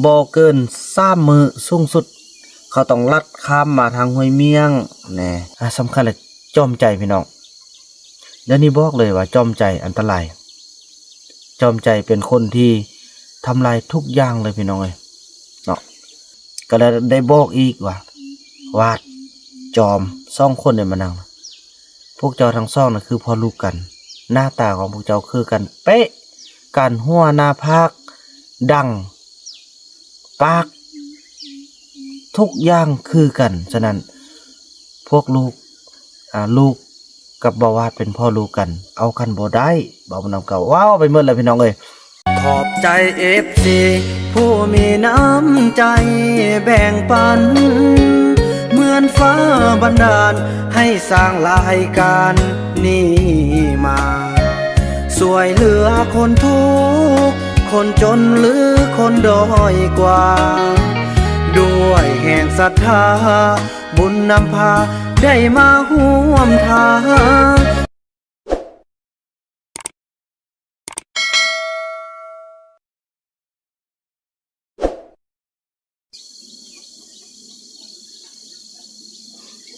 ບໍ່ເກີນສາມມື້ສູງສຸດ ເຂົາຕ້ອງລັດຂ້າມມາທາງຫ້ວຍມ້ຽງແນ່. ອາ ສຳຄັນແຫຼະ ຈອມໃຈພີ່ນ້ອງ. ດຽວນີ້ບອກເລີຍວ່າຈອມໃຈອັນຕະລາຍ. ຈອມໃຈເປັນຄົນທີ່ທຳລາຍທຸກຢ່າງເລີຍພີ່ນ້ອງເອີຍເນາະ. ກໍເລີຍໄດ້ບອກອີກວ່າ ວາດ ຈອມ ສອງຄົນນີ້ມານັ່ງ ພວກເຈົ້າທັງສອງນະຄືພໍ່ລູກກັນ, ໜ້າຕາຂອງພວກເຈົ້າຄືກັນເປະ, ການຫົວ, ໜ້າຜາກ, ດັງ, ປາກ, ທຸກຢ່າງຄືກັນ. ສະນັ້ນ ພວກລູກ ອາ ລູກກັບບ່າວວາດເປັນພໍ່ລູກກັນ ເອົາກັນບໍ່ໄດ້. ບ່າວບຸນນຳກໍເວົ້າໄປໝົດແລ້ວພີ່ນ້ອງເອີຍ. ຂອບໃຈເອັຟຊີຜູ້ມີນ້ຳໃຈແບ່ງປັນ ເໝືອນຟ້າບັນດານໃຫ້ສ້າງລາຍການນີ້ມາ ຊ່ວຍເຫຼືອຄົນທຸກຄົນຈົນ ຫຼື ຄົນດ້ອຍກວ່າ ດ້ວຍແຮງສັດທາ ບຸນນຳພາໄດ້ມາຮ່ວມທາງ.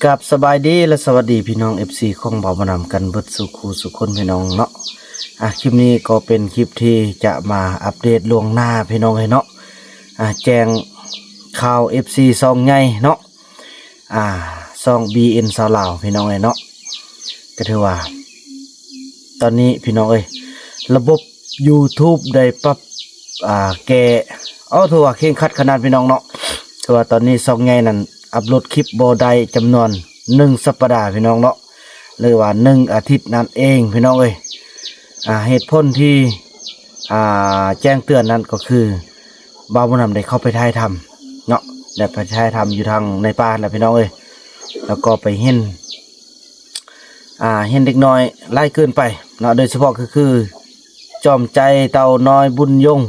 ກາບສະບາຍດີ ແລະ ສະຫວັດດີພີ່ນ້ອງເອັຟຊີຂອງບ່າວບຸນນຳກັນເບິດສູ່ຄູ່ສູ່ຄົນພີ່ນ້ອງເນາະ. ອາ ຄລິບນີ້ກໍເປັນຄລິບທີ່ຈະມາອັບເດດລ່ວງໜ້າພີ່ນ້ອງເອີຍເນາະ. ອາ ແຈ້ງຂ່າວເອັຟຊີຊ່ອງໃຫຍ່ເນາະ. ອາ ຊ່ອງບີເອັນຊາວລາວພີ່ນ້ອງເອີຍເນາະ. ກໍຖືວ່າຕອນນີ້ພີ່ນ້ອງເອີຍ ລະບົບຢູທູບໄດ້ປັບ ອາ ແກ້ ເອົາ ຖືວ່າເຄັ່ງຄັດຂະໜາດພີ່ນ້ອງເນາະ. ຄືວ່າຕອນນີ້ຊ່ອງໃຫຍ່ນັ້ນອັບໂຫຼດຄລິບບໍ່ໄດ້ຈຳນວນໜຶ່ງສັບປະດາພີ່ນ້ອງເນາະ ຫຼືວ່າໜຶ່ງອາທິດນັ້ນເອງພີ່ນ້ອງເອີຍ. ອາ ເຫດຜົນທີ່ ອາ ແຈ້ງເຕືອນນັ້ນກໍຄື ບ່າວບຸນນຳໄດ້ເຂົ້າໄປຖ່າຍທຳເນາະ ໄດ້ໄປຖ່າຍທຳຢູ່ທາງໃນປ່າແຫຼະພີ່ນ້ອງເອີຍ. ແລ້ວກໍໄປເຫັນ ອາ ເຫັນເດັກນ້ອຍຫຼາຍເກີນໄປເນາະ ໂດຍສະເພາະກໍຄື ຈອມໃຈ ເຕົ້ານ້ອຍ ບຸນຍົງ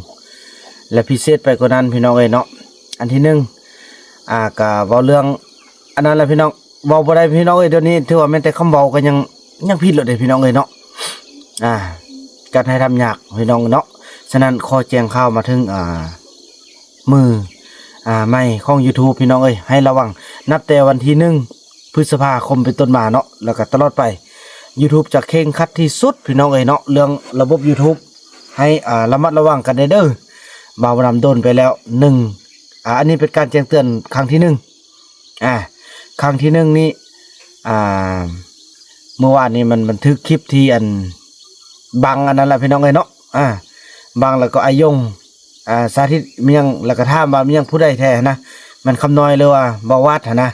ແລະ ພິເສດໄປກວ່ານັ້ນພີ່ນ້ອງເອີຍເນາະ. ອັນທີໜຶ່ງ ອາ ກະເວົ້າເລື່ອງອັນນັ້ນແຫຼະພີ່ນ້ອງ ເວົ້າບໍ່ໄດ້ພີ່ນ້ອງເອີຍ. ດຽວນີ້ຖືວ່າແມ່ນແຕ່ຄຳເວົ້າກໍຍັງ ຍັງຜິດໂລດເດ້ພີ່ນ້ອງເອີຍເນາະ. ອາ ການຖ່າຍທຳຍາກພີ່ນ້ອງເນາະ. ສະນັ້ນຂໍແຈ້ງຂ່າວມາເຖິງ ອາ ມື ອາ ໃໝ່ຂອງຢູທູບພີ່ນ້ອງເອີຍ ໃຫ້ລະວັງ ນັບແຕ່ວັນທີໜຶ່ງ ພຶດສະພາຄົມເປັນຕົ້ນມາເນາະ ແລ້ວກໍຕະຫຼອດໄປ ຢູທູບຈະເຄັ່ງຄັດທີ່ສຸດພີ່ນ້ອງເອີຍເນາະ. ເລື່ອງລະບົບຢູທູບໃຫ້ ອາ ລະມັດລະວັງກັນແດ່ເດີ. ບ່າວບຸນນຳໂດນໄປແລ້ວໜຶ່ງ ອາ ອັນນີ້ເປັນການແຈ້ງເຕືອນຄັ້ງທີໜຶ່ງ. ອາ ຄັ້ງທີໜຶ່ງນີ້ ອາ ມື້ວານນີ້ມັນບັນທຶກຄລິບທີ່ອັນບັງອັນນັ້ນແຫຼະພີ່ນ້ອງເອີຍເນາະ. ອາ ບັງແລ້ວກໍອາຍົງ ອາ ສາທິດມີຫຍັງ ແລ້ວກໍຖາມວ່າມີຫຍັງຜູ້ໃດແທ້ຫັ້ນນະ ແມ່ນຄຳນ້ອຍ ຫຼືວ່າບ່າວວາດຫັ້ນນະ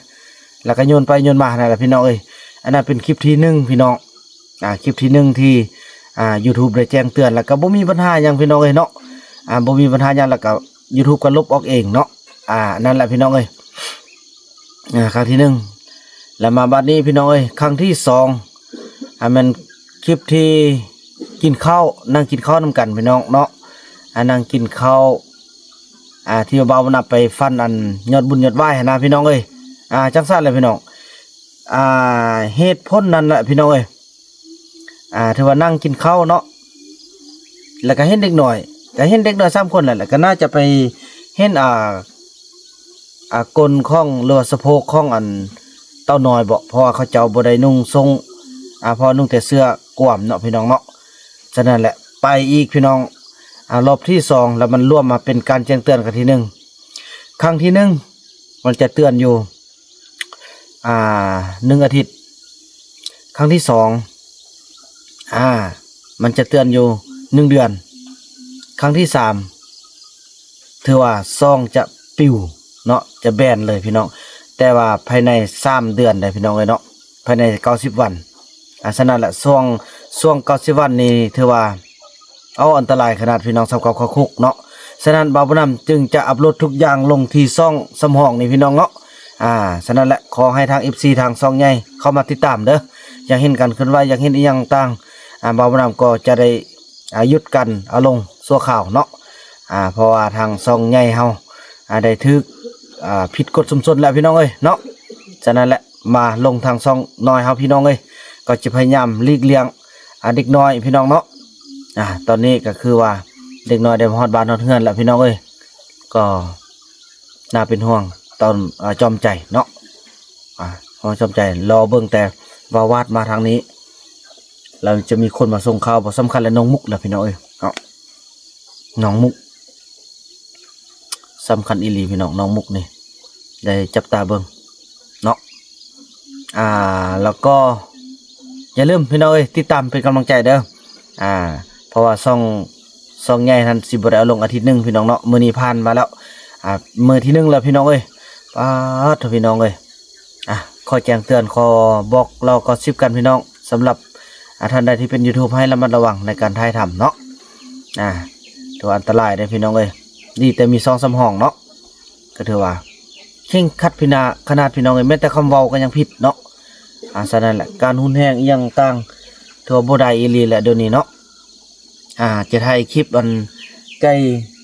ແລ້ວກໍໂຍນໄປໂຍນມາຫັ້ນນະພີ່ນ້ອງເອີຍ. ອັນນັ້ນເປັນຄລິບທີໜຶ່ງພີ່ນ້ອງ. ອາ ຄລິບທີໜຶ່ງທີ່ ອາ ຢູທູບໄດ້ແຈ້ງເຕືອນ ແລ້ວກໍບໍ່ມີບັນຫາຫຍັງພີ່ນ້ອງເອີຍເນາະ. ອາ ບໍ່ມີບັນຫາຫຍັງ ແລ້ວກໍຢູທູບກໍລົບອອກເອງເນາະ. ອາ ນັ້ນແຫຼະພີ່ນ້ອງເອີຍ. ອາ ຄັ້ງທີໜຶ່ງ ແລ້ວມາບັດນີ້ພີ່ນ້ອງເອີຍ ຄັ້ງທີສອງ ອາ ແມ່ນຄລິບທີ່ກິນເຂົ້າ ນັ່ງກິນເຂົ້ານຳກັນພີ່ນ້ອງເນາະ. ອາ ນັ່ງກິນເຂົ້າ ອາ ທີ່ວ່າບ່າວບຸນນຳໄປຝັນອັນຍອດບຸນຍອດຫວາຍຫັ້ນນະພີ່ນ້ອງເອີຍ. ອາ ຈັ່ງຊັ້ນແຫຼະພີ່ນ້ອງ. ອາ ເຫດຜົນນັ້ນແຫຼະພີ່ນ້ອງເອີຍ. ອາ ຖືວ່ານັ່ງກິນເຂົ້າເນາະ ແລ້ວກໍເຫັນເດັກນ້ອຍ ກໍເຫັນເດັກນ້ອຍສາມຄົນແຫຼະ ແລ້ວກໍໜ້າຈະໄປເຫັນ ອາ ອາ ກົ້ນຂອງ ຫຼືວ່າສະໂພກຂອງອັນເຕົ້ານ້ອຍເບາະ ເພາະວ່າເຂົາເຈົ້າບໍ່ໄດ້ນຸ່ງສົ້ງ ອາ ເພາະວ່ານຸ່ງແຕ່ເສື້ອກວາມເນາະພີ່ນ້ອງເນາະ. ສະນັ້ນແຫຼະ ໄປອີກພີ່ນ້ອງ ອາ ລອບທີສອງ ແລ້ວມັນລວມມາເປັນການແຈ້ງເຕືອນຄັ້ງທີໜຶ່ງ. ຄັ້ງທີໜຶ່ງ ມັນຈະເຕືອນຢູ່ ອາ ໜຶ່ງອາທິດ. ຄັ້ງທີສອງ ອາ ມັນຈະເຕືອນຢູ່ໜຶ່ງເດືອນ. ຄັ້ງທີສາມ ຖືວ່າຊ່ອງຈະປິວເນາະ ຈະແບນເລີຍພີ່ນ້ອງ. ແຕ່ວ່າພາຍໃນສາມເດືອນໄດ໋ພີ່ນ້ອງເອີຍເນາະ ພາຍໃນເກົ້າສິບວັນ. ອາ ສະນັ້ນແຫຼະ ຊ່ວງ ຊ່ວງເກົ້າສິບວັນນີ້ຖືວ່າ ເອົາ ອັນຕະລາຍຂະໜາດພີ່ນ້ອງ ສ່ຳກັບເຂົ້າຄຸກເນາະ. ສະນັ້ນ ບ່າວບຸນນຳຈຶ່ງຈະອັບໂຫຼດທຸກຢ່າງລົງທີ່ຊ່ອງສຳຮອງນີ້ພີ່ນ້ອງເນາະ. ອາ ສະນັ້ນແຫຼະ ຂໍໃຫ້ທາງເອັຟຊີທາງຊ່ອງໃຫຍ່ເຂົ້າມາຕິດຕາມເດີ. ຢາກເຫັນການເຄື່ອນໄຫວ ຢາກເຫັນອີ່ຫຍັງຕ່າງ ອາ ບ່າວບຸນນຳກໍຈະໄດ້ ອາ ຢຸດການເອົາລົງຊົ່ວຄາວເນາະ. ອາ ເພາະວ່າທາງຊ່ອງໃຫຍ່ເຮົາ ອາ ໄດ້ຖືກ ອາ ຜິດກົດຊຸມຊົນແລ້ວພີ່ນ້ອງເອີຍເນາະ. ສະນັ້ນແຫຼະ ມາລົງທາງຊ່ອງນ້ອຍເຮົາພີ່ນ້ອງເອີຍ ກໍຈະພະຍາຍາມຫຼີກລ່ຽງ ອາ ເດັກນ້ອຍພີ່ນ້ອງເນາະ. ອາ ຕອນນີ້ກໍຄືວ່າເດັກນ້ອຍໄດ້ມາຮອດບ້ານຮອດເຮືອນແລ້ວພີ່ນ້ອງເອີຍ. ກໍໜ້າເປັນຫ່ວງ ຕ້ອງ ເອີ່ ຈອມໃຈເນາະ ອ່າ ເຮົາຈອມໃຈ ລໍເບິ່ງແຕ່ວ່າວາດມາທາງນີ້ ແລ້ວຈະມີຄົນມາສົ່ງຂ່າວບໍ່? ສຳຄັນແຫຼະ ນ້ອງມຸກລະພີ່ນ້ອງເອີຍເນາະ ນ້ອງມຸກ ສຳຄັນອີ່ຫຼີພີ່ນ້ອງ ນ້ອງມຸກນີ້ ໄດ້ຈັບຕາເບິ່ງເນາະ ອ່າ ແລ້ວກໍຢ່າລືມພີ່ນ້ອງເອີຍ ຕິດຕາມເປັນກຳລັງໃຈເດີ ອ່າ ເພາະວ່າຊ່ອງ ຊ່ອງໃຫຍ່ຫັ້ນຊິບໍ່ໄດ້ເອົາລົງອາທິດໜຶ່ງພີ່ນ້ອງເນາະ ມື້ນີ້ຜ່ານມາແລ້ວ ອ່າ ມື້ທີໜຶ່ງແລ້ວພີ່ນ້ອງເອີຍ ປາດໂທ້ ພີ່ນ້ອງເອີຍ ອ່າ ຂໍແຈ້ງເຕືອນ ຂໍບອກເລົ່າກໍຊິບກັນພີ່ນ້ອງ ສຳລັບ ອ່າ ທ່ານໃດທີ່ເປັນ YouTube ໃຫ້ລະມັດລະວັງໃນການຖ່າຍທຳເນາະ ອ່າ ຖືວ່າອັນຕະລາຍເດ້ພີ່ນ້ອງເອີຍ ດີແຕ່ມີສອງສາມຫ້ອງເນາະ ກໍຖືວ່າເຄັ່ງຄັດພິນາຂະໜາດພີ່ນ້ອງເອີຍ ແມ້ແຕ່ຄຳເວົ້າກໍຍັງຜິດເນາະ ອ່າ ສະນັ້ນແຫຼະ ການຮຸນແຮງອີ່ຫຍັງຕ່າງ ຖືວ່າບໍ່ໄດ້ອີ່ຫຼີແຫຼະດຽວນີ້ເນາະ ອ່າ ຈະຖ່າຍຄລິບອັນໄກ່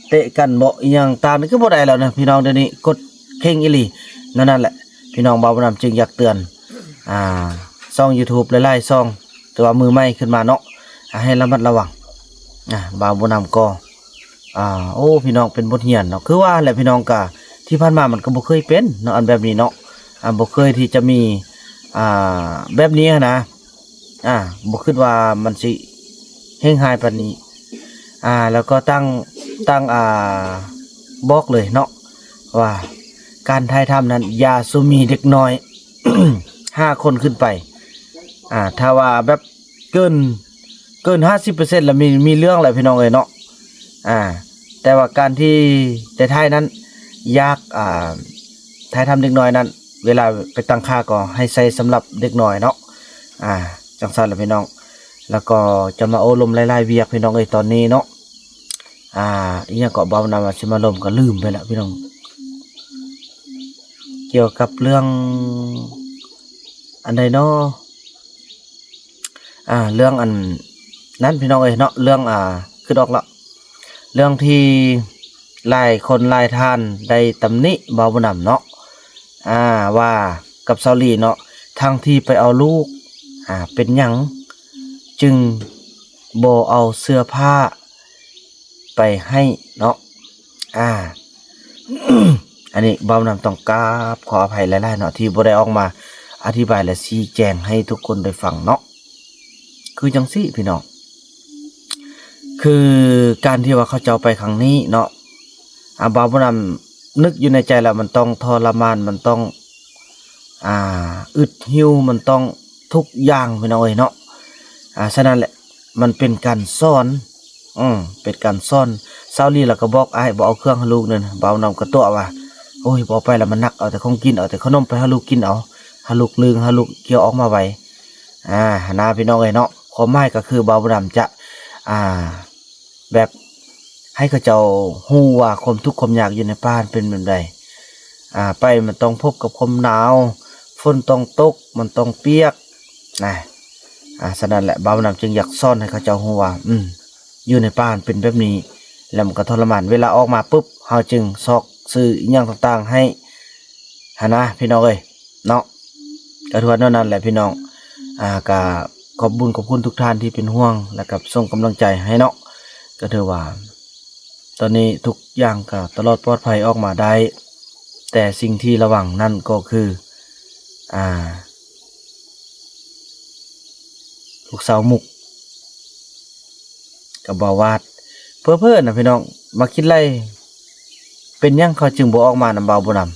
ເຕະກັນເບາະອີ່ຫຍັງຕ່າງນີ້ກໍບໍ່ໄດ້ແລ້ວນະພີ່ນ້ອງ ດຽວນີ້ກົດເຄັ່ງອີ່ຫຼີ ນັ້ນ ນັ້ນແຫຼະ ພີ່ນ້ອງ ບ່າວບຸນນຳຈຶ່ງຢາກເຕືອນ ອ່າ ຊ່ອງ YouTube ຫຼາຍໆຊ່ອງ ແຕ່ວ່າມືໃໝ່ຂຶ້ນມາເນາະ ອ່າ ໃຫ້ລະມັດລະວັງ ອ່າ ບ່າວບຸນນຳກໍ ອ່າ ໂອ້ ພີ່ນ້ອງ ເປັນບົດຮຽນເນາະ ຄືວ່າແຫຼະພີ່ນ້ອງ ກະທີ່ຜ່ານມາມັນກໍບໍ່ເຄີຍເປັນເນາະ ອັນແບບນີ້ເນາະ ອ່າ ບໍ່ເຄີຍທີ່ຈະມີ ອ່າ ແບບນີ້ຫັ້ນນະ ອ່າ ບໍ່ຄິດວ່າມັນຊິເຮ່ງຮ້າຍປານນີ້ ອ່າ ແລ້ວກໍຕັ້ງ ຕັ້ງ ອ່າ ບອກເລີຍເນາະ ວ່າການຖ່າຍທຳນັ້ນຢ່າສູ່ມີເດັກນ້ອຍ ຫ້າຄົນຂຶ້ນໄປ ອ່າ ຖ້າວ່າແບບເກີນ ເກີນຫ້າສິບເປີເຊັນແລ້ວມີ ມີເລື່ອງແລ້ວພີ່ນ້ອງເອີຍເນາະ ອ່າ ແຕ່ວ່າການທີ່ໄດ້ຖ່າຍນັ້ນ ຢາກ ອ່າ ຖ່າຍທຳເດັກນ້ອຍນັ້ນ ເວລາໄປຕັ້ງຄ່າກໍໃຫ້ໃຊ້ສຳລັບເດັກນ້ອຍເນາະ ອ່າ ຈັ່ງຊັ້ນລະພີ່ນ້ອງ ແລ້ວກໍຈະມາໂອ້ລົມຫຼາຍໆວຽກພີ່ນ້ອງເອີຍ ຕອນນີ້ເນາະ ອ່າ ອີ່ຫຍັງເກາະ ບ່າວນຳວ່າຊິມາລົມກໍລືມໄປແລ້ວພີ່ນ້ອງ ກ່ຽວກັບເລື່ອງອັນໃດເນາະ ອ່າ ເລື່ອງອັນນັ້ນພີ່ນ້ອງເອີຍເນາະ ເລື່ອງ ອ່າ ຄິດອອກແລ້ວ ເລື່ອງທີ່ຫຼາຍຄົນຫຼາຍທ່ານໄດ້ຕຳໜິບ່າວບຸນນຳເນາະ ອ່າ ວ່າກັບສາວຫຼີເນາະ ທັງທີ່ໄປເອົາລູກ ອ່າ ເປັນຫຍັງຈຶ່ງບໍ່ເອົາເສື້ອຜ້າ ໄປໃຫ້ເນາະ ອ່າ ອັນນີ້ບ່າວນຳຕ້ອງກາບຂໍອະໄພຫຼາຍໆເນາະ ທີ່ບໍ່ໄດ້ອອກມາອະທິບາຍ ແລະ ຊີ້ແຈງໃຫ້ທຸກຄົນໄດ້ຟັງເນາະ ຄືຈັ່ງຊີ້ພີ່ນ້ອງ ຄືການທີ່ວ່າເຂົາເຈົ້າໄປຄັ້ງນີ້ເນາະ ອ່າ ບ່າວບຸນນຳນຶກຢູ່ໃນໃຈແລ້ວ ມັນຕ້ອງທໍລະມານ ມັນຕ້ອງ ອ່າ ອຶດຫິວ ມັນຕ້ອງທຸກຢ່າງພີ່ນ້ອງເອີຍເນາະ ອ່າ ສະນັ້ນແຫຼະ ມັນເປັນການສອນ ອືມ ເປັນການສອນ ສາວລີລະກໍບອກອ້າຍ ບໍ່ເອົາເຄື່ອງໃຫ້ລູກນັ້ນ ບ່າວນຳກໍຕົວະວ່າ ໂອ້ຍ ບໍ່ເອົາໄປລະມັນໜັກ ເອົາແຕ່ຂອງກິນ ເອົາແຕ່ຂະໜົມໄປໃຫ້ລູກກິນເອົາ ໃຫ້ລູກລຶງ ໃຫ້ລູກກ່ຽວອອກມາໄວ ອ່າ ຫັ້ນນະພີ່ນ້ອງເອີຍເນາະ ຄວາມໝາຍກໍຄືບ່າວບຸນນຳຈະ ອ່າ ແບບໃຫ້ເຂົາເຈົ້າຮູ້ວ່າຄວາມທຸກຄວາມຍາກຢູ່ໃນປ່າເປັນແບບໃດ ອ່າ ໄປມັນຕ້ອງພົບກັບຄວາມໜາວ ຝົນຕ້ອງຕົກ ມັນຕ້ອງປຽກນະ ອ່າ ສະນັ້ນແຫຼະ ບ່າວນຳຈຶ່ງຢາກສອນໃຫ້ເຂົາເຈົ້າຮູ້ວ່າ ອືມ ຢູ່ໃນປ່າມັນເປັນແບບນີ້ ແລ້ວມັນກໍທໍລະມານ ເວລາອອກມາປຶບ ເຮົາຈຶ່ງຊອກຊື້ອີ່ຫຍັງຕ່າງໆໃຫ້ ຫັ້ນນະພີ່ນ້ອງເອີຍເນາະ ກໍຖືວ່າແນວນັ້ນແຫຼະພີ່ນ້ອງ ອ່າ ກໍຂອບບຸນຂອບຄຸນທຸກທ່ານທີ່ເປັນຫ່ວງ ແລະກໍສົ່ງກຳລັງໃຈໃຫ້ເນາະ ກໍຖືວ່າຕອນນີ້ທຸກຢ່າງກໍຕະຫຼອດປອດໄພອອກມາໄດ້ ແຕ່ສິ່ງທີ່ລະວັງນັ້ນກໍຄື ອ່າ ລູກສາວມຸກ ກັບບ່າວວາດ ເຜີໆນະພີ່ນ້ອງ ມາຄິດໄລ່ ເປັນຫຍັງເຂົາຈຶ່ງບໍ່ອອກມານຳບ່າວບຸນນຳ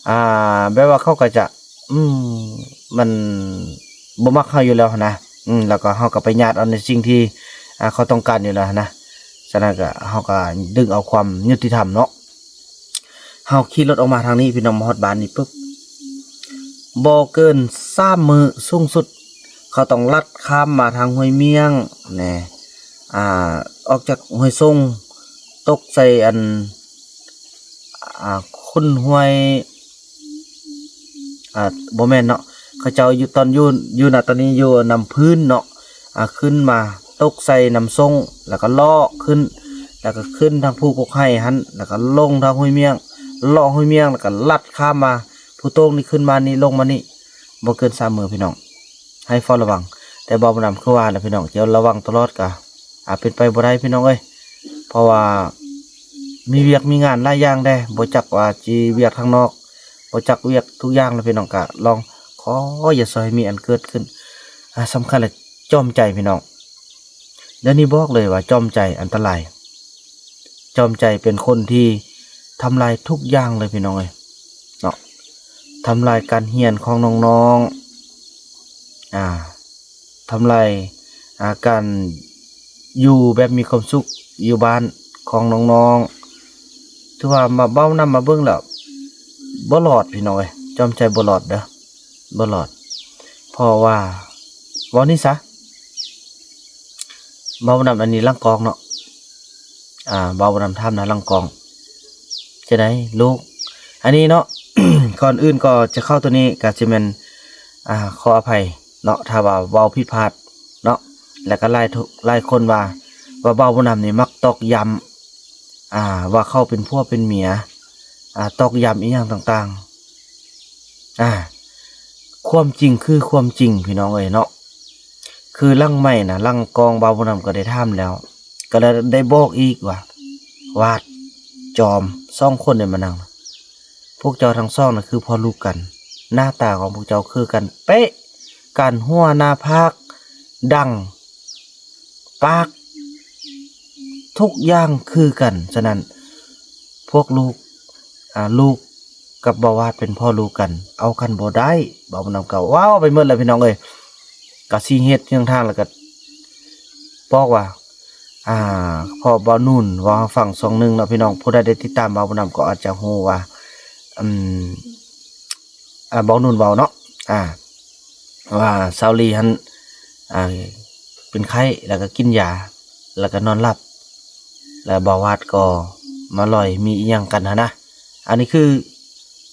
ອ່າ ແບບວ່າເຂົາກໍຈະ ອືມ ມັນບໍ່ມັກເຮົາຢູ່ແລ້ວຫັ້ນນະ ອືມ ແລ້ວກໍເຮົາກໍໄປຍາດເອົາໃນສິ່ງທີ່ ອ່າ ເຂົາຕ້ອງການຢູ່ແລ້ວຫັ້ນນະ ສະນັ້ນກໍເຮົາກໍດຶງເອົາຄວາມຍຸຕິທຳເນາະ ເຮົາຂີ່ລົດອອກມາທາງນີ້ ພີ່ນ້ອງ ມາຮອດບ້ານນີ້ປຶບ ບໍ່ເກີນສາມມື້ສູງສຸດ ເຂົາຕ້ອງລັດຂ້າມມາທາງຫ້ວຍມ້ຽງແນ່ ອ່າ ອອກຈາກຫ້ວຍສົງ ຕົກໃສ່ອັນ ອ່າ ຂຸນຫ້ວຍ ອ່າ ບໍ່ແມ່ນເນາະ ເຂົາເຈົ້າຢູ່ ຕອນຢູ່ ຢູ່ນະຕອນນີ້ຢູ່ນ້ຳພື້ນເນາະ ອ່າ ຂຶ້ນມາຕົກໃສ່ນ້ຳສົງ ແລ້ວກໍເລາະຂຶ້ນ ແລ້ວກໍຂຶ້ນທາງພູກົກໄຫຫັ້ນ ແລ້ວກໍລົງທາງຫ້ວຍມ້ຽງ ເລາະຫ້ວຍມ້ຽງ ແລ້ວກໍລັດຂ້າມມາພູໂຕ່ງນີ້ ຂຶ້ນມານີ້ ລົງມານີ້ ບໍ່ເກີນສາມມື້ພີ່ນ້ອງ ໃຫ້ເຝົ້າລະວັງ ແຕ່ບ່າວບຸນນຳຄືວ່າແຫຼະພີ່ນ້ອງ ຈະລະວັງຕະຫຼອດກະ ອາດເປັນໄປບໍ່ໄດ້ພີ່ນ້ອງເອີຍ ເພາະວ່າ ມີວຽກມີງານຫຼາຍຢ່າງແດ່ ບໍ່ຈັກວ່າຊິວຽກທາງນອກ ບໍ່ຈັກວຽກທຸກຢ່າງແຫຼະພີ່ນ້ອງ ກະລອງຂໍຢ່າຊ່ອຍໃຫ້ມີອັນເກີດຂຶ້ນ. ອາ ສຳຄັນລະ ຈອມໃຈພີ່ນ້ອງ ດຽວນີ້ບອກເລີຍວ່າຈອມໃຈອັນຕະລາຍ. ຈອມໃຈເປັນຄົນທີ່ທຳລາຍທຸກຢ່າງເລີຍພີ່ນ້ອງເອີຍເນາະ ທຳລາຍການຮຽນຂອງນ້ອງໆ ອາ ທຳລາຍ ອາ ການຢູ່ແບບມີຄວາມສຸກຢູ່ບ້ານຂອງນ້ອງໆ. ຖືວ່າມາເວົ້ານຳມາເບິ່ງແລ້ວບໍ່ລອດພີ່ນ້ອງເອີຍ ຈອມໃຈບໍ່ລອດເດີ້ ບໍ່ລອດ. ເພາະວ່າ ເວົ້ານີ້ຊະ ເວົ້ານຳອັນນີ້ຫຼັງກ້ອງເນາະ ອາ ເວົ້ານຳຖາມນະຫຼັງກ້ອງ ຈັ່ງໃດລູກ? ອັນນີ້ເນາະ ກ່ອນອື່ນກໍຈະເຂົ້າໂຕນີ້ກໍຊິແມ່ນ ອາ ຂໍອະໄພເນາະ ຖ້າວ່າເວົ້າຜິດພາດເນາະ ແລ້ວກໍຫຼາຍ ຫຼາຍຄົນວ່າ ວ່າບ່າວບຸນນຳນີ້ມັກຕອກຢ້ຳ ອາ ວ່າເຂົາເປັນຜົວເປັນເມຍ ອາ ຕອກຢ້ຳອີ່ຫຍັງຕ່າງໆ ອາ ຄວາມຈິງຄືຄວາມຈິງພີ່ນ້ອງເອີຍເນາະ. ຄືຫຼັງໄມນະ ຫຼັງກ້ອງບ່າວບຸນນຳກໍໄດ້ຖາມແລ້ວ ກໍໄດ້ ໄດ້ບອກອີກວ່າ ວາດ ຈອມ ສອງຄົນໄດ້ມານັ່ງ ພວກເຈົ້າທັງສອງນະຄືພໍ່ລູກກັນ ໜ້າຕາຂອງພວກເຈົ້າຄືກັນເປະ ການຫົວ ໜ້າຜາກ ດັງ ປາກ ທຸກຢ່າງຄືກັນ. ສະນັ້ນ ພວກລູກ ອາ ລູກກັບບ່າວວາດເປັນພໍ່ລູກກັນ ເອົາກັນບໍ່ໄດ້. ບ່າວບຸນນຳກໍເວົ້າໄປໝົດແລ້ວພີ່ນ້ອງເອີຍ ກໍຊີ້ເຫດເຖິງທາງ ແລ້ວກໍບອກວ່າ ອາ ເພາະບ່າວນູນເວົ້າໃຫ້ຟັງຊ່ອງໜຶ່ງເນາະພີ່ນ້ອງ ຜູ້ໃດໄດ້ຕິດຕາມບ່າວບຸນນຳກໍອາດຈະຮູ້ວ່າ ອືມ ອາ ບ່າວນູນເວົ້າເນາະ ອາ ວ່າສາວລີຫັ້ນ ອາ ເປັນໄຂ້ ແລ້ວກໍກິນຢາ ແລ້ວກໍນອນຫຼັບ ແລ້ວບ່າວວາດກໍມາລອຍມີອີ່ຫຍັງກັນຫັ້ນນະ. ອັນນີ້ຄື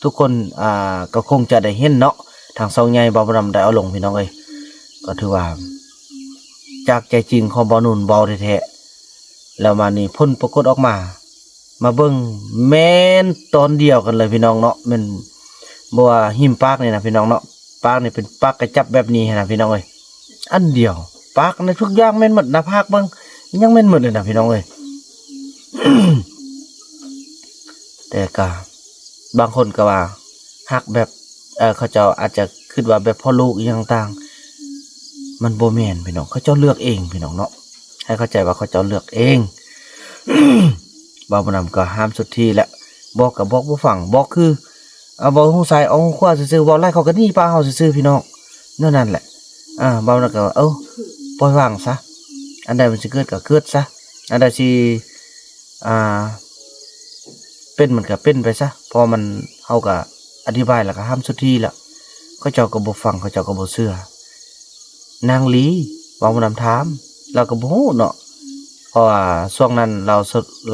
ທຸກຄົນ ອາ ກໍຄົງຈະໄດ້ເຫັນເນາະ ທາງຊ່ອງໃຫຍ່ບ່າວບຸນນຳໄດ້ເອົາລົງພີ່ນ້ອງເອີຍ ກໍຖືວ່າຈາກໃຈຈິງຂອງບ່າວນູນເວົ້າແທ້ໆ ແລ້ວມານີ້ຜົນປາກົດອອກມາ ມາເບິ່ງແມ່ນຕອນດຽວກັນເລີຍພີ່ນ້ອງເນາະ ແມ່ນບໍ່ວ່າຫິມປາກນີ້ນະພີ່ນ້ອງເນາະ ປາກນີ້ເປັນປາກກະຈັບແບບນີ້ຫັ້ນນະພີ່ນ້ອງເອີຍ ອັນດຽວ ປາກໃນທຸກຢ່າງແມ່ນໝົດ ໜ້າຜາກເບິ່ງ ຍັງແມ່ນໝົດເລີຍນະພີ່ນ້ອງເອີຍ. ແຕ່ກະບາງຄົນກໍວ່າຮັກແບບ ເຂົາເຈົ້າອາດຈະຄິດວ່າແບບພໍ່ລູກອີ່ຫຍັງຕ່າງ ມັນບໍ່ແມ່ນພີ່ນ້ອງ ເຂົາເຈົ້າເລືອກເອງພີ່ນ້ອງເນາະ ໃຫ້ເຂົ້າໃຈວ່າເຂົາເຈົ້າເລືອກເອງ. ບ່າວບຸນນຳກໍຫ້າມສຸດທີ່ແຫຼະ ບອກກໍບອກບໍ່ຟັງ ບອກຄື ອາ ເວົ້າຫູຊ້າຍອອກຫູຂວາຊື່ໆ ເວົ້າຫຼາຍເຂົາກໍໜີປະເຮົາຊື່ໆ ພີ່ນ້ອງ ແນວນັ້ນແຫຼະ. ອາ ເວົ້າແລ້ວກໍ ເອີ ປ່ອຍວາງຊະ ອັນໃດມັນຊິເກີດກໍເກີດຊະ ອັນໃດຊິ ອາ ເປັນມັນກໍເປັນໄປຊະ ເພາະມັນ ເຮົາກໍອະທິບາຍແລ້ວກໍຫ້າມສຸດທີ່ແລ້ວ ເຂົາເຈົ້າກໍບໍ່ຟັງ ເຂົາເຈົ້າກໍບໍ່ເຊື່ອ. ນາງລີ ເວົ້ານຳຖາມ ລາວກໍບໍ່ຮູ້ເນາະ ເພາະວ່າຊ່ວງນັ້ນລາວ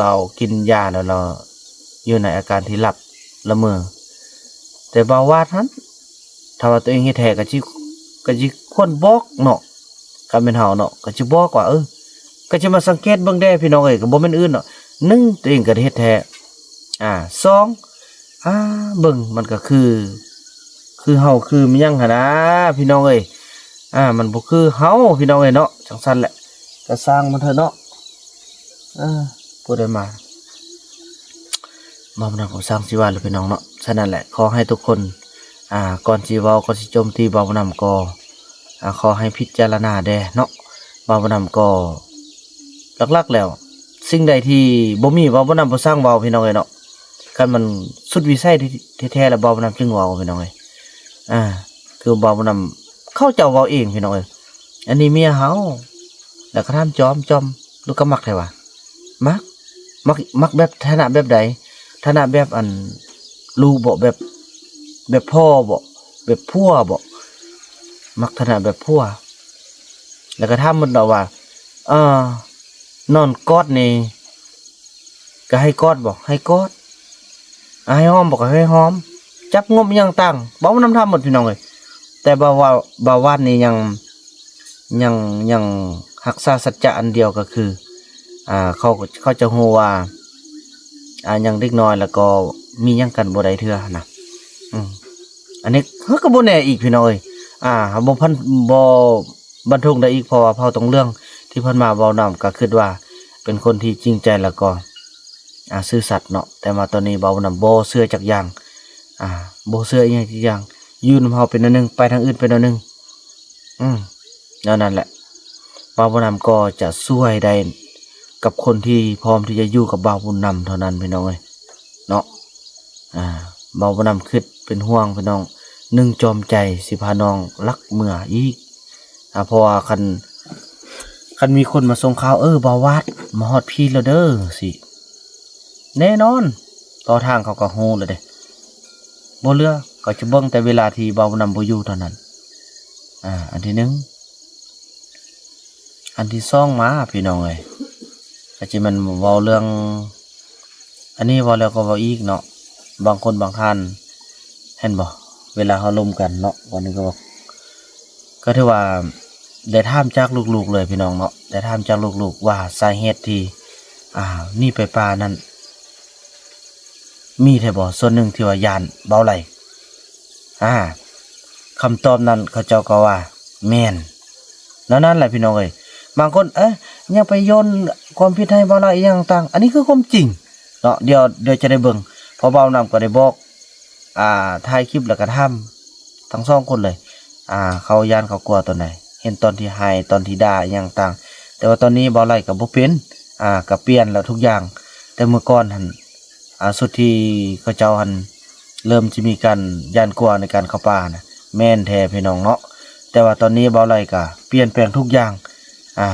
ລາວກິນຢາແລ້ວ ລາວຢູ່ໃນອາການທີ່ຫຼັບລະເມີ. ແຕ່ບ່າວວາດຫັ້ນ ຖ້າວ່າຕົວເອງເຮັດແທ້ກໍຊິ ກໍຊິຄວນບອກເນາະ ຄັນແມ່ນເຮົາເນາະ ກໍຊິບອກວ່າ ເອີ ກໍຊິມາສັງເກດເບິ່ງແດ່ພີ່ນ້ອງເອີຍ ກໍບໍ່ແມ່ນອື່ນເນາະ ໜຶ່ງ ຕົວເອງກໍໄດ້ເຮັດແທ້ ອາ ສອງ ອາ ເບິ່ງມັນກໍຄື ຄືເຮົາຄືມີຫຍັງຫັ້ນນາພີ່ນ້ອງເອີຍ ອາ ມັນບໍ່ຄືເຮົາພີ່ນ້ອງເອີຍເນາະ ຈັ່ງຊັ້ນແຫຼະ ກໍຊ່າງມັນເຖາະເນາະ ເອີ ຜູ້ໃດມາ ເວົ້ານຳກໍຊ່າງຊິວ່າແຫຼະພີ່ນ້ອງເນາະ. ສະນັ້ນແຫຼະ ຂໍໃຫ້ທຸກຄົນ ອາ ກ່ອນຊິເວົ້າ ກ່ອນຊິໂຈມຕີເວົ້ານຳກໍ ອາ ຂໍໃຫ້ພິຈາລະນາແດ່ເນາະ ເວົ້ານຳກໍ ຫຼັກໆແລ້ວ ສິ່ງໃດທີ່ບໍ່ມີ ເວົ້ານຳບໍ່ຊ່າງເວົ້າ ພີ່ນ້ອງເອີຍເນາະ. ຄັນມັນສຸດວິໄສແທ້ໆແລ້ວ ເວົ້ານຳຈຶ່ງເວົ້າ ພີ່ນ້ອງເອີຍ ອາ ຄືເວົ້ານຳ ເຂົາເຈົ້າເວົ້າເອງ ພີ່ນ້ອງເອີຍ ອັນນີ້ເມຍເຮົາ ແລ້ວກໍຖາມຈອມ ຈອມ ລູກກໍມັກແທ້ຫວາ ມັກ ມັກ ມັກແບບຖານະແບບໃດ ຖານະແບບອັນລູກບໍ ແບບ ແບບພໍ່ບໍ ແບບຜົວບໍ ມັກຖານະແບບຜົວ ແລ້ວກໍຖາມໝົດເນາະວ່າ ເອີ ນອນກອດນີ້ ກໍໃຫ້ກອດບໍ ໃຫ້ກອດ ໃຫ້ຫອມບໍ ກໍໃຫ້ຫອມ ຈັບງົບອີ່ຫຍັງຕ່າງ ເວົ້ານຳຖາມໝົດ ພີ່ນ້ອງເອີຍ. ແຕ່ບ່າວ ບ່າວວາດນີ້ຍັງ ຍັງ ຍັງຮັກສາສັດຈະອັນດຽວ ກໍຄື ອ່າ ເຂົາ ເຂົາຈະຮູ້ວ່າ ອ່າ ຍັງເດັກນ້ອຍ ແລ້ວກໍມີຫຍັງກັນບໍ່ໄດ້ເທື່ອນະ ອືມ ອັນນີ້ເຮົາກໍບໍ່ແນ່ອີກ ພີ່ນ້ອງເອີຍ ອ່າ ເຮົາບໍ່ພັນ ບໍ່ ບັນທົງໄດ້ອີກ ເພາະວ່າເຜົ່າຕົງເຫຼືອງທີ່ຜ່ານມາເວົ້ານຳ ກໍຄິດວ່າເປັນຄົນທີ່ຈິງໃຈ ແລ້ວກໍ ອ່າ ຊື່ສັດເນາະ. ແຕ່ວ່າຕອນນີ້ບ່າວບຸນນຳບໍ່ເຊື່ອຈັກຢ່າງ ອ່າ ບໍ່ເຊື່ອອີ່ຫຍັງຈັກຢ່າງ. ຢູ່ນຳເຮົາເປັນແນວໜຶ່ງ ໄປທາງອື່ນເປັນແນວໜຶ່ງ. ອືມ ແນວນັ້ນແຫຼະ ບ່າວບຸນນຳກໍຈະຊ່ວຍໄດ້ກັບຄົນທີ່ພ້ອມທີ່ຈະຢູ່ກັບບ່າວບຸນນຳເທົ່ານັ້ນ ພີ່ນ້ອງເອີຍເນາະ. ອ່າ ບ່າວບຸນນຳຄິດເປັນຫ່ວງພີ່ນ້ອງ ໜຶ່ງຈອມໃຈຊິພານ້ອງລັກເມືອອີກ. ອ່າ ເພາະວ່າຄັນ ຄັນມີຄົນມາສົ່ງຂ່າວ ເອີ ບ່າວວາດມາຮອດພີ້ແລ້ວເດີ ຊີ້ ແນ່ນອນ ຕໍ່ທາງເຂົາກໍຮູ້ແລ້ວເດ້. ບໍ່ເຫຼືອ ກໍຈະເບິ່ງແຕ່ເວລາທີ່ບ່າວບຸນນຳບໍ່ຢູ່ເທົ່ານັ້ນ. ອ່າ ອັນທີໜຶ່ງ. ອັນທີສອງມາ ພີ່ນ້ອງເອີຍ ກໍຈະແມ່ນເວົ້າເລື່ອງ ອັນນີ້ເວົ້າແລ້ວກໍເວົ້າອີກເນາະ. ບາງຄົນບາງທ່ານ ເຫັນບໍ່ ເວລາເຮົາລົມກັນເນາະ ວັນນີ້ກໍ ກໍຖືວ່າໄດ້ຖາມຈາກລູກໆເລີຍ ພີ່ນ້ອງເນາະ. ໄດ້ຖາມຈາກລູກໆວ່າສາເຫດທີ່ ອ່າ ໜີໄປປ່ານັ້ນ ມີແທ້ບໍ່? ສ່ວນໜຶ່ງທີ່ວ່າຢ້ານບ່າວໄຫຼ. ອ່າ ຄຳຕອບນັ້ນເຂົາເຈົ້າກໍວ່າແມ່ນ. ແນວນັ້ນແຫຼະ ພີ່ນ້ອງເອີຍ. ບາງຄົນ ເອີ ຢ່າໄປໂຍນຄວາມຜິດໃຫ້ບ່າວໄຫຼອີ່ຫຍັງຕ່າງໆ ອັນນີ້ຄືຄວາມຈິງເນາະ. ດຽວ ດຽວຈະໄດ້ເບິ່ງ ເພາະບ່າວນຳກໍໄດ້ບອກ ອ່າ ຖ່າຍຄລິບແລ້ວກໍຖາມທັງສອງຄົນເລີຍ ອ່າ ເຂົາຢ້ານເຂົາກົວຕອນໃດ ເຫັນຕອນທີ່ໄຫ້ ຕອນທີ່ດ່າອີ່ຫຍັງຕ່າງ. ແຕ່ວ່າຕອນນີ້ບ່າວໄຫຼກໍບໍ່ເປັນ ອ່າ ກໍປ່ຽນແລ້ວທຸກຢ່າງ. ແຕ່ເມື່ອກ່ອນຫັ້ນ ອ່າ ຊຸດທີ່ເຂົາເຈົ້າຫັ້ນເລີ່ມຈະມີການຢ້ານກົວໃນການເຂົ້າປ່ານະ ແມ່ນແທ້ພີ່ນ້ອງເນາະ. ແຕ່ວ່າຕອນນີ້ບ່າວໄຫຼກໍປ່ຽນແປງທຸກຢ່າງ ອ່າ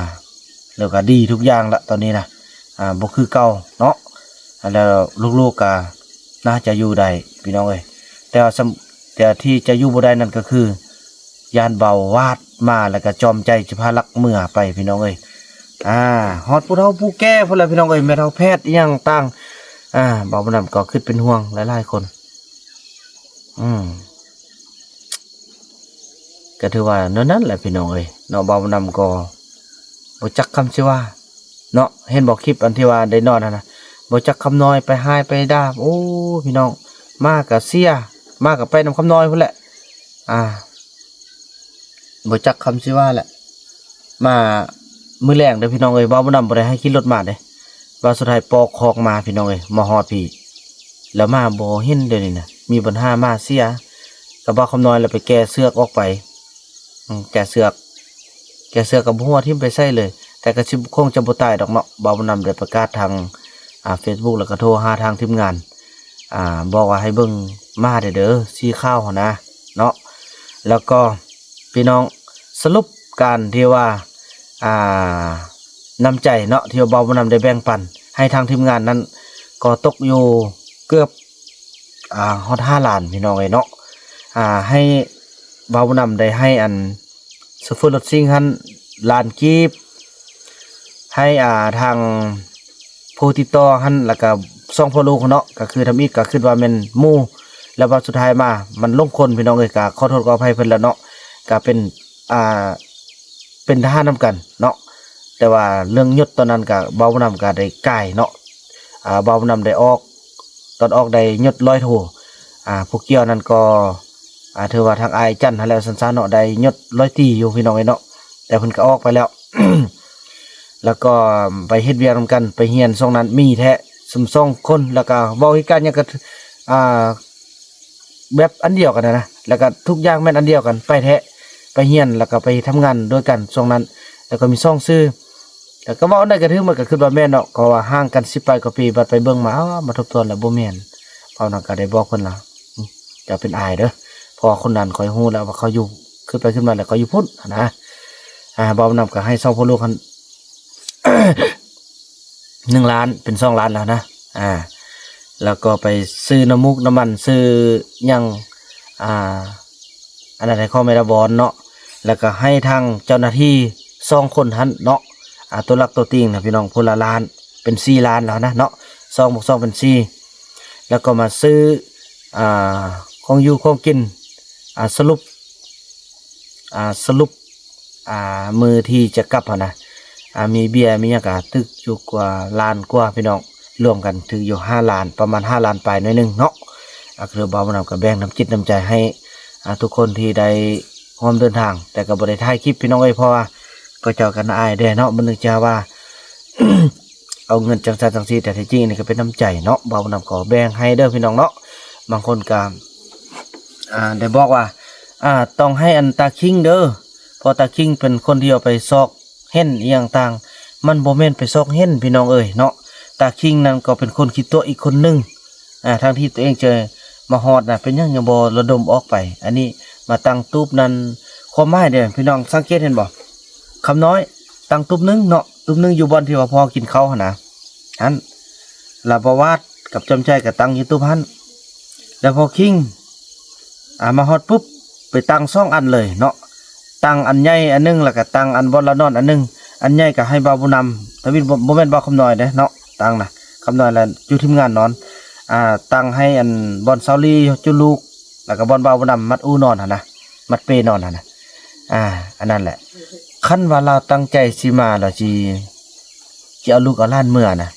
ແລ້ວກໍດີທຸກຢ່າງລະຕອນນີ້ນະ ອ່າ ບໍ່ຄືເກົ່າເນາະ. ແລ້ວລູກໆກໍໜ້າຈະຢູ່ໄດ້ພີ່ນ້ອງເອີຍ. ແຕ່ວ່າ ແຕ່ທີ່ຈະຢູ່ບໍ່ໄດ້ນັ້ນກໍຄື ຢ້ານບ່າວວາດມາ ແລ້ວກໍຈອມໃຈຈະພາລັກເມືອໄປພີ່ນ້ອງເອີຍ. ອ່າ ຮອດຜູ້ເຖົ້າຜູ້ແກ່ພຸ້ນແຫຼະພີ່ນ້ອງເອີຍ ແມ່ເຖົ້າແພດອີ່ຫຍັງຕ່າງໆ. ອ່າ ບ່າວບຸນນຳກໍຄິດເປັນຫ່ວງຫຼາຍໆຄົນ. ອືມ ກໍຖືວ່າແນວນັ້ນແຫຼະພີ່ນ້ອງເອີຍເນາະ. ບ່າວບຸນນຳກໍບໍ່ຈັກຄຳຊິວ່າເນາະ. ເຫັນບໍ່ ຄລິບອັນທີ່ວ່າໄດ້ນອນຫັ້ນນະ ບໍ່ຈັກຄຳນ້ອຍ ໄປຮ້າຍໄປດ່າ. ໂອ້ ພີ່ນ້ອງ ໝາກໍເສຍ ໝາກໍໄປນຳຄຳນ້ອຍພຸ້ນແຫຼະ. ອ່າ ບໍ່ຈັກຄຳຊິວ່າແຫຼະ. ມາມື້ແລງເດີພີ່ນ້ອງເອີຍ ບ່າວບຸນນຳບໍ່ໄດ້ໃຫ້ຂີ່ລົດມາເດ້ ວ່າສຸດທ້າຍປອກຄອກມາພີ່ນ້ອງເອີຍ ມາຮອດພີ້ ແລ້ວໝາບໍ່ເຫັນ. ດຽວນີ້ນະ ມີບັນຫາໝາເສຍ ກໍບ່າວຄຳນ້ອຍລະໄປແກ່ເຊືອກອອກໄປ. ອືມ ແກ່ເຊືອກ ແກ່ເຊືອກກໍບໍ່ຮູ້ວ່າຖິ້ມໄປໃສເລີຍ ແຕ່ກໍຊິ ຄົງຈະບໍ່ຕາຍດອກເນາະ. ບ່າວບຸນນຳໄດ້ປະກາດທາງ ອ່າ ເຟສບຸກ ແລ້ວກໍໂທຫາທາງທີມງານ ອ່າ ບອກວ່າໃຫ້ເບິ່ງໝາແດ່ເດີ ສີຂາວຫັ້ນນະເນາະ. ແລ້ວກໍພີ່ນ້ອງ ສະຫຼຸບການທີ່ວ່າ ອ່າ ນ້ຳໃຈເນາະ ທີ່ວ່າບ່າວບຸນນຳໄດ້ແບ່ງປັນໃຫ້ທາງທີມງານນັ້ນ ກໍຕົກຢູ່ເກືອບ ອ່າ ຮອດຫ້າລ້ານພີ່ນ້ອງເອີຍເນາະ. ອ່າ ໃຫ້ ບ່າວບຸນນຳໄດ້ໃຫ້ອັນ ໂຊເຟີລົດຊິງຫັ້ນລ້ານກີບ ໃຫ້ ອ່າ ທາງຜູ້ຕິດຕໍ່ຫັ້ນ ແລ້ວກະສອງພໍ່ລູກເນາະ ກະຄືທຳອິດກະຄິດວ່າແມ່ນໝູ່ ແລ້ວບັດສຸດທ້າຍມາມັນຫຼົງຄົນພີ່ນ້ອງເອີຍ. ກະຂໍໂທດຂໍອະໄພເພິ່ນແລ້ວເນາະ ກະເປັນ ອ່າ ເປັນທະຫານນຳກັນເນາະ. ແຕ່ວ່າເລື່ອງຍົດຕອນນັ້ນກະບ່າວບຸນນຳກະໄດ້ກາຍເນາະ ອ່າ ບ່າວບຸນນຳໄດ້ອອກ ຕອນອອກໄດ້ຍົດຮ້ອຍໂທ. ອ່າ ຜູ້ກ່ຽວນັ້ນກໍ ອ່າ ຖືວ່າທາງອ້າຍຈັນຫັ້ນແຫຼະ ວ່າຊັ້ນຊະເນາະ ໄດ້ຍົດຮ້ອຍຕີຢູ່ພີ່ນ້ອງເອີຍເນາະ ແຕ່ເພິ່ນກໍອອກໄປແລ້ວ ແລ້ວກໍໄປເຮັດວຽກນຳກັນ ໄປຮຽນຊ່ວງນັ້ນມີແທ້ ຊຸມສອງຄົນ ແລ້ວກໍເວົ້າເຫດການຫຍັງກໍ ອ່າ ແບບອັນດຽວກັນນະ ແລ້ວກໍທຸກຢ່າງແມ່ນອັນດຽວກັນ ໄປແທ້ ໄປຮຽນ ແລ້ວກໍໄປເຮັດທຳງານດ້ວຍກັນຊ່ວງນັ້ນ ແລ້ວກໍມີສອງຊື່ ແລ້ວກໍເວົ້າອັນໃດກໍຖືກໝົດ ກໍຄິດວ່າແມ່ນເນາະ ເພາະວ່າຫ່າງກັນສິບປາຍກວ່າປີ ບັດໄປເບິ່ງມາ ອ້າວ ມາທົບທວນແລ້ວບໍ່ແມ່ນ. ເວົ້ານັ້ນກໍໄດ້ບອກເພິ່ນລະ ເຈົ້າເປັນອ້າຍເດີ ເພາະວ່າຄົນນັ້ນຂ້ອຍຮູ້ແລ້ວວ່າເຂົາຢູ່ ຄິດໄປຄິດມາແລ້ວເຂົາຢູ່ພຸ້ນຫັ້ນນະ. ອ່າ ບ່າວບຸນນຳກໍໃຫ້ສອງພໍ່ລູກຫັ້ນ ໜຶ່ງລ້ານເປັນສອງລ້ານແລ້ວນະ ອ່າ ແລ້ວກໍໄປຊື້ນ້ຳມູກນ້ຳມັນ ຊື້ຫຍັງ ອ່າ ອັນນັ້ນໃຫ້ຂອງແມ່ດາວອນເນາະ ແລ້ວກໍໃຫ້ທາງເຈົ້າໜ້າທີ່ສອງຄົນຫັ້ນເນາະ ອ່າ ຕົວຫຼັກຕົວຕີງນະພີ່ນ້ອງ ຄົນລະລ້ານ ເປັນສີ່ລ້ານແລ້ວນະເນາະ ສອງບວກສອງເປັນສີ່ ແລ້ວກໍມາຊື້ ອ່າ ຂອງຢູ່ຂອງກິນ ອ່າ ສະຫຼຸບ ອ່າ ສະຫຼຸບ ອ່າ ມື້ທີ່ຈະກັບຫັ້ນນະ ອ່າ ມີເບຍມີຫຍັງກະຖືກຢູ່ກວ່າລ້ານກວ່າພີ່ນ້ອງ ລວມກັນຖືກຢູ່ຫ້າລ້ານ ປະມານຫ້າລ້ານປາຍໜ້ອຍໜຶ່ງເນາະ. ອ່າ ຄືບ່າວບຸນນຳກໍແບ່ງນ້ຳຈິດນ້ຳໃຈໃຫ້ ອ່າ ທຸກຄົນທີ່ໄດ້ຮ່ວມເດີນທາງ ແຕ່ກໍບໍ່ໄດ້ຖ່າຍຄລິບພີ່ນ້ອງເອີຍ ເພາະວ່າເຂົາເຈົ້າກໍໜ້າອາຍແດ່ເນາະ ມັນນຶກຈະວ່າ ເອົາເງິນຈັ່ງຊັ້ນຈັ່ງຊີ້ ແຕ່ທີ່ຈິງອັນນີ້ກໍເປັນນ້ຳໃຈເນາະ ບ່າວບຸນນຳກໍແບ່ງໃຫ້ເດີພີ່ນ້ອງເນາະ. ບາງຄົນກໍ ອ່າ ໄດ້ບອກວ່າ ອ່າ ຕ້ອງໃຫ້ອັນຕາຄິງເດີ ເພາະຕາຄິງເປັນຄົນທີ່ເອົາໄປຊອກເຫັນອີ່ຫຍັງຕ່າງ ມັນບໍ່ແມ່ນໄປຊອກເຫັນພີ່ນ້ອງເອີຍເນາະ. ຕາຄິງນັ້ນກໍເປັນຄົນຂີ້ຕົວະອີກຄົນໜຶ່ງ ອ່າ ທັງທີ່ຕົວເອງຈະມາຮອດນະ ເປັນຫຍັງຍັງບໍ່ລະດົມອອກໄປ? ອັນນີ້ມາຕັ້ງຕູບນັ້ນ ຄວາມໝາຍເດ້ ພີ່ນ້ອງສັງເກດເຫັນບໍ່? ຄຳນ້ອຍຕັ້ງຕູບໜຶ່ງເນາະ ຕູບໜຶ່ງຢູ່ບ່ອນທີ່ວ່າພໍ່ກິນເຂົ້າຫັ້ນນະ ຫັ້ນ ລະບ່າວວາດກັບຈອມໃຈກໍຕັ້ງຢູ່ຕູບຫັ້ນ ແລ້ວພໍ່ຄິງ ອ່າ ມາຮອດປຸບ ໄປຕັ້ງສອງອັນເລີຍເນາະ ຕັ້ງອັນໃຫຍ່ອັນໜຶ່ງ ແລ້ວກໍຕັ້ງອັນບ່ອນລາວນອນອັນໜຶ່ງ. ອັນໃຫຍ່ກໍໃຫ້ບ່າວບຸນນຳ ທະວິນ ບໍ່ ບໍ່ແມ່ນບ່າວຄຳນ້ອຍເດ້ເນາະ ຕັ້ງນະ ຄຳນ້ອຍລະຢູ່ທີມງານນອນ ອ່າ ຕັ້ງໃຫ້ອັນບ່ອນຊາວລີຈຸລູກ ແລ້ວກໍບ່ອນບ່າວບຸນນຳມັດອູນອນຫັ້ນນະ ມັດເປນອນຫັ້ນນະ ອ່າ ອັນນັ້ນແຫຼະ. ຄັນວ່າລາວຕັ້ງໃຈຊິມາ ລາວຊິ ຊິເອົາລູກເອົາຫຼານເມືອນະ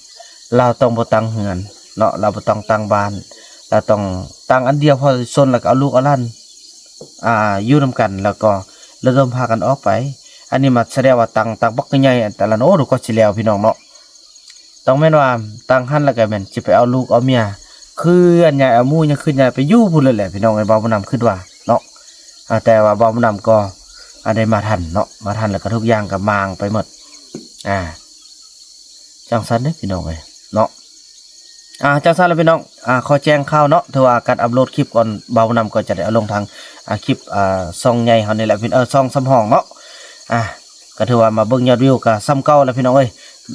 ລາວຕ້ອງບໍ່ຕັ້ງເຮືອນເນາະ ລາວບໍ່ຕ້ອງຕັ້ງບ້ານ ລາວຕ້ອງຕັ້ງອັນດຽວພໍຊົນ ແລ້ວກໍເອົາລູກເອົາຫຼານ ອ່າ ຢູ່ນຳກັນ ແລ້ວກໍລະດົມພາກັນອອກໄປ. ອັນນີ້ມາສະແດງວ່າຕັ້ງ ຕັ້ງບັກໃຫຍ່ ແຕ່ລະ ໂອ້ ກວ່າຊິແລ້ວພີ່ນ້ອງເນາະ. ຕ້ອງແມ່ນວ່າຕັ້ງຫັ້ນ ແລ້ວກໍແມ່ນຊິໄປເອົາລູກເອົາເມຍ ເຄື່ອນຍ້າຍເອົາໝູ່ຫຍັງ ເຄື່ອນຍ້າຍໄປຢູ່ພຸ້ນເລີຍແຫຼະ ພີ່ນ້ອງເອີຍ ບ່າວບຸນນຳຄິດວ່າເນາະ. ອ່າ ແຕ່ວ່າບ່າວບຸນນຳກໍ ອ່າ ໄດ້ມາທັນເນາະ ມາທັນ ແລ້ວກໍທຸກຢ່າງກໍມ້າງໄປໝົດ ອ່າ ຈັ່ງຊັ້ນເດ້ພີ່ນ້ອງເອີຍເນາະ. ອ່າ ຈັ່ງຊັ້ນລະພີ່ນ້ອງ ອ່າ ຂໍແຈ້ງຂ່າວເນາະ ຖືວ່າການອັບໂຫຼດຄລິບກ່ອນ ບ່າວບຸນນຳກໍຈະໄດ້ເອົາລົງທາງ ອ່າ ຄລິບ ອ່າ ຊ່ອງໃຫຍ່ເຮົານີ້ແຫຼະ ເອີ ຊ່ອງສຳຮອງເນາະ. ອ່າ ກໍຖືວ່າມາເບິ່ງຍອດວິວກໍສ່ຳເກົ່າແຫຼະພີ່ນ້ອງເອີຍ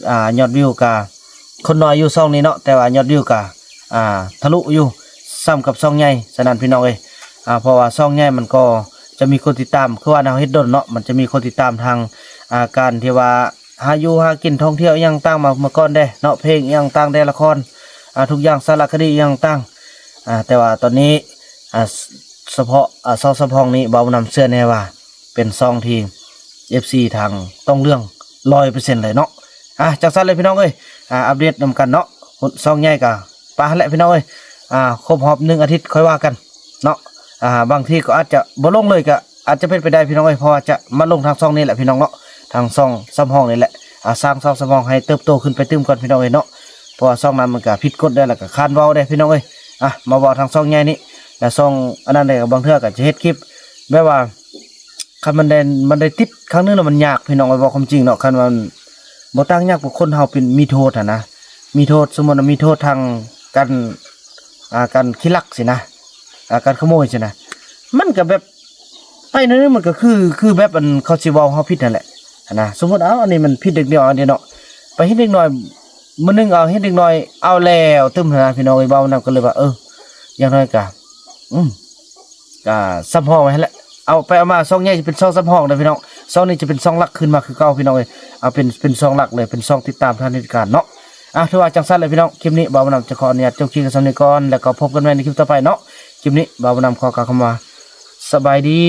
ອ່າ ຍອດວິວກໍຄົນໜ້ອຍຢູ່ຊ່ອງນີ້ເນາະ ແຕ່ວ່າຍອດວິວກໍ ອ່າ ທະລຸຢູ່ສ່ຳກັບຊ່ອງໃຫຍ່. ສະນັ້ນພີ່ນ້ອງເອີຍ ອ່າ ເພາະວ່າຊ່ອງໃຫຍ່ມັນກໍຈະມີຄົນຕິດຕາມ ຄືວ່າເຮົາເຮັດດົນເນາະ ມັນຈະມີຄົນຕິດຕາມທາງ ອ່າ ການທີ່ວ່າ ຫາຢູ່ຫາກິນ ທ່ອງທ່ຽວອີ່ຫຍັງຕ່າງມາ ເມື່ອກ່ອນເດ້ເນາະ ເພງອີ່ຫຍັງຕ່າງແດ່ ລະຄອນ ອ່າ ທຸກຢ່າງ ສາລະຄະດີອີ່ຫຍັງຕ່າງ ອ່າ ແຕ່ວ່າຕອນນີ້ ອ່າ ສ- ສະເພາະ ອ່າ ຊ່ອງສຳຮອງນີ້ ບ່າວບຸນນຳເຊື່ອແນ່ວ່າເປັນຊ່ອງທີ່ເອັຟຊີທາງຕ້ອງເລື່ອງ ຮ້ອຍເປີເຊັນເລີຍເນາະ. ອ່າ ຈັ່ງຊັ້ນເລີຍພີ່ນ້ອງເອີຍ ອ່າ ອັບເດດນຳກັນເນາະ ຊ່ອງໃຫຍ່ກໍປະຫັ້ນແຫຼະພີ່ນ້ອງເອີຍ ອ່າ ຄົບຮອບໜຶ່ງອາທິດຄ່ອຍວ່າກັນ ເນາະ ອ່າ ບາງທີກໍອາດຈະບໍ່ລົງເລີຍ ກໍອາດຈະເປັນໄປໄດ້ພີ່ນ້ອງເອີຍ ເພາະວ່າຈະມາລົງທາງຊ່ອງນີ້ແຫຼະພີ່ນ້ອງເນາະ ທາງຊ່ອງສຳຮອງນີ້ແຫຼະ ອ່າ ສ້າງຊ່ອງສຳຮອງໃຫ້ເຕີບໂຕຂຶ້ນໄປຕື່ມກ່ອນພີ່ນ້ອງເອີຍເນາະ ເພາະວ່າຊ່ອງນັ້ນມັນກໍຜິດກົດໄດ້ ແລ້ວກໍຄ້ານເວົ້າໄດ້ພີ່ນ້ອງເອີຍ. ອ່ະ ມາເວົ້າທາງຊ່ອງໃຫຍ່ນີ້ ແລ້ວຊ່ອງອັນນັ້ນເດ້ ບາງເທື່ອກໍຈະເຮັດຄລິບແບບວ່າ ຄັນມັນໄດ້ ມັນໄດ້ຕິດຄັ້ງໜຶ່ງແລ້ວມັນຍາກພີ່ນ້ອງເອີຍ ເວົ້າຄວາມຈິງເນາະ ຄັນວ່າບໍ່ຕ່າງຍາກກວ່າຄົນເຮົາເປັນ ມີໂທດຫັ້ນນະ ມີໂທດ ສົມມຸດວ່າມີໂທດທາງການ ອ່າ ການຂີ້ລັກຊີ້ນະ ອ່າ ການຂະໂມຍຊີ້ນະ ມັນກໍແບບ ໄປໜ້ອຍໜຶ່ງມັນກໍຄື ຄືແບບອັນເຂົາຊິເວົ້າເຮົາຜິດຫັ້ນແຫຼະຫັ້ນນະ. ສົມມຸດ ເອົາ ອັນນີ້ມັນຜິດເດັກນ້ອຍເດ້ເນາະ ໄປເຫັນເດັກນ້ອຍ ມື້ໜຶ່ງ ເອົາ ເຫັນເດັກນ້ອຍເອົາແລ້ວຕື່ມຫັ້ນນະ ພີ່ນ້ອງເອີຍ. ເວົ້ານຳກໍເລີຍວ່າ ເອີ ຢ່າງໜ້ອຍກະ ອືມ ກະສຳຮອງໄວ້ຫັ້ນແຫຼະ ເອົາໄປເອົາມາ ຊ່ອງໃຫຍ່ຈະເປັນຊ່ອງສຳຮອງເດີພີ່ນ້ອງ ຊ່ອງນີ້ຈະເປັນຊ່ອງຫຼັກຂຶ້ນມາຄືເກົ່າພີ່ນ້ອງເອີຍ ເອົາເປັນ ເປັນຊ່ອງຫຼັກເລີຍ ເປັນຊ່ອງຕິດຕາມທ່ານເຮັດການເນາະ. ອ່ະ ຖືວ່າຈັ່ງຊັ້ນເລີຍພີ່ນ້ອງ ຄລິບນີ້ບ່າວບຸນນຳຈະຂໍອະນຸຍາດຈົບຄລິບກັນສ່ຳນີ້ກ່ອນ ແລ້ວກໍພົບກັນໃໝ່ໃນຄລິບຕໍ່ໄປເນາະ. ຄລິບນີ້ບ່າວບຸນນຳຂໍກ່າວຄຳວ່າ ສະບາຍດີ.